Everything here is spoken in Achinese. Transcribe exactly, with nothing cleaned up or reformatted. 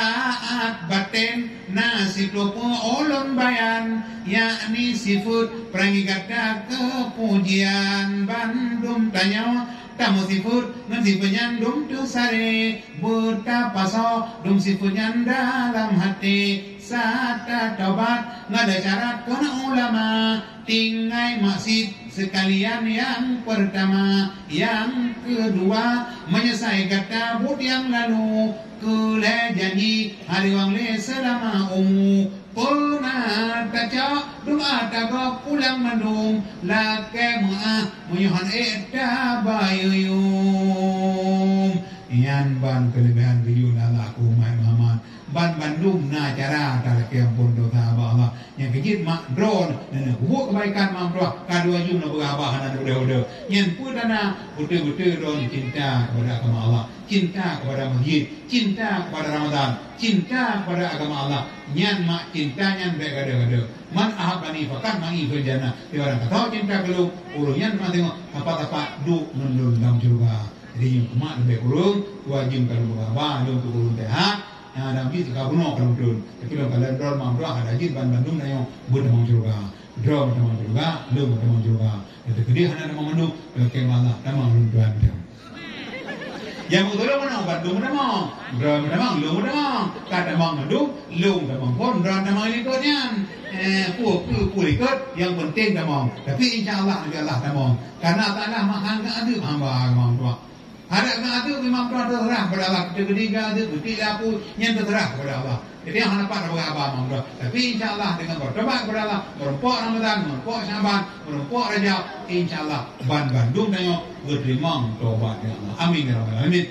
Taat baten na siploh peue ulôn bayan, yakni sifeuet peuranggi gata keu pujian. Bandum tanyoe tameusifeuet ngon sifeuet nyan dum teusaré, beutapasoe dum sifeuet nyan dalam haté, sata tobat ngon syarat keu ulama. Tinggai maksiet seukalian nyang peurtama, nyang keudua, meunyeusai gata buet nyang lalu, keu lhée janji hareuwang lé seulama umu. Peuna tacok doa tagob pulang mandum, lakée meuáh meunyoe hana ék tabayeue yum. Nyan ban keuleubehan geuyue na laku umat Muhammad. Ban bandum na cara talakée amphon dosa bak Allah. Nyang keujeuet mak droe neuneuk buet keubaikan mak droe, ka dua jeuem neupeugah haba hana neupeudeh-udeh. Nyan peue tanda beutôi-beutôi droe cinta kepada agama Allah, cinta kepada masjid, cinta kepada Ramadan, cinta kepada agama Allah. Nyan mak cinta nyan bék gadoh-gadoh. "Man ahabbani faqad ma'i fil jannah." Sibarang ka tho cinta keu lôn, ureuëng nyan teuma teungoh sapat-sapat duek ngon lôn lam syeuruga. Jadi nyoe umat leubeh kureueng dua jeuem ka lôn peugah haba lôn keu ureuëng teuhat, na dan jih teuka bunoe ka lôn treun. Tapi lôn kalon droe mak droe hana jeuet ban bandum tanyoe beutamong syeuruga. Droe beutamong syeuruga, lôn beutamong syeuruga. Teukeudeh hana tamong mandum, lakée meualah tamong lôn tuan teuh. Nyang beutôi mana bandum beutamong, droe beutamong, lôn beutamong. Ka tamong mandum, lôn tamong phon, droe tamong likot nyan. Eh, peue-peue likot, nyang penting tamong. Tapi insya Allah, insya Allah tamong. Karena Allah Taala maha geuadeueb hamba agama Allah. Hana geuadeueb imam droe teuseurah kepada Allah. Kita geudiga adeueb, geutik lapu, nyan teuseurah kepada Allah. Jadi hana pat tapeugah haba imam droe. Tapi insya Allah dengan bertobat kepada Allah, meureumpok Ramadan, meureumpok Syaban, meureumpok Rajab, insya Allah ban bandum tanyoe geuteurimong tobat ya Allah. Amin ya rabbal alamin.